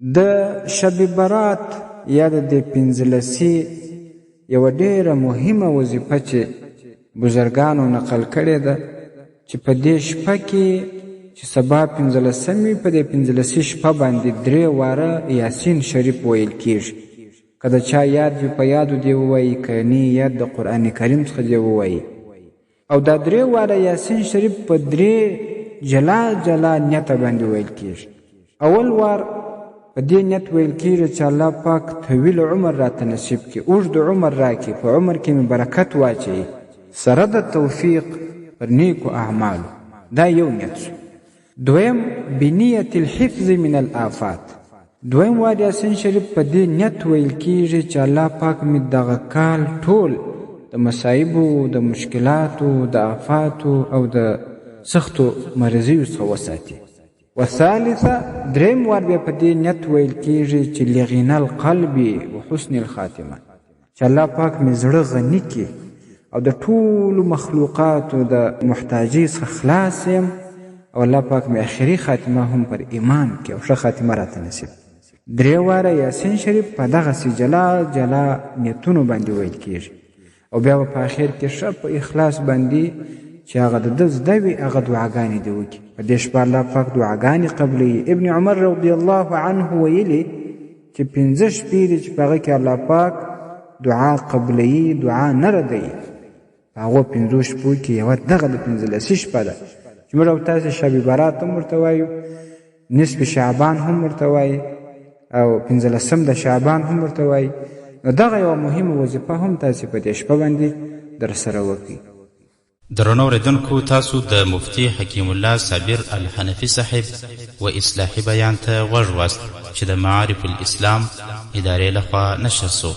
د شب برات یا د دې پنځلسي یوه ډېره مهمه وظیفه چې بزرګانو نقل کړې ده چې په دې شپه کې چې سبا پنځلسم وي، په دې پنځلسي شپه باندې درې واره یاسین شریف ویل کیږي. که د چا یاد وي په یادو دې ووایي، که نه یاد د قرآن کریم څخه دې ووایي. او دا درې واره یاسین شریف په درې جلا جلا نیته باندې ویل کیږي. اول وار په دې نیت ویل کیږي چې الله پاک طویل عمر راته نصیب کړي، اوږد عمر راکړي، په عمر کې مې برکت واچوي، سره د توفیق پر نیکو اعمالو. دا یو نیت شو. دویم بنیت الحفظ من الآفات، دویم وار یاسین شریف په دې نیت ویل کیږي چې الله پاک مې دغه کال ټول د مصایبو، د مشکلاتو، د آفاتو او د سختو مرضیو څخه وساتي. وثالثه، دریم وار بیا په دې نیت ویل کیږي چې لغنا القلب وحسن الخاتمه، چې الله پاک مې زړه غني کړي او د ټولو مخلوقاتو د محتاجۍ څخه خلاص یم، او الله پاک مې اخري خاتمه هم پر ایمان کې او ښه خاتمه راته نصیب. درې واره یاسین شریف په دغسې جلا جلا نیتونو باندې ویل کیږي، او بیا به په اخر کې ښه په اخلاص باندې چې هغه د ده زده وي هغه دعاګانې دې وکړي. په دې شپه الله پاک دعاګانې قبلوي. ابن عمر رضی الله عنه ویلي چې پنځه شپې دي چې په هغه کې الله پاک دعا قبلوي، دعا نه ردوي. په هغو پنځو شپو کې یوه دغه د پنځلسي شپه ده چې موږ او تاسې شب برات هم ورته وایو، نصف شعبان هم ورته وایي، او پنځلسم د شعبان هم ورته وایي. نو دغه یوه مهمه وظیفه هم تاسې په دې شپه باندې درسره وکړئ. درنو اورېدونکو، تاسو د مفتي حکیم الله صابر الحنفي صاحب و اصلاحي بیان ته غوږ واست چې د معارف الاسلام ادارې لخوا نشر سو.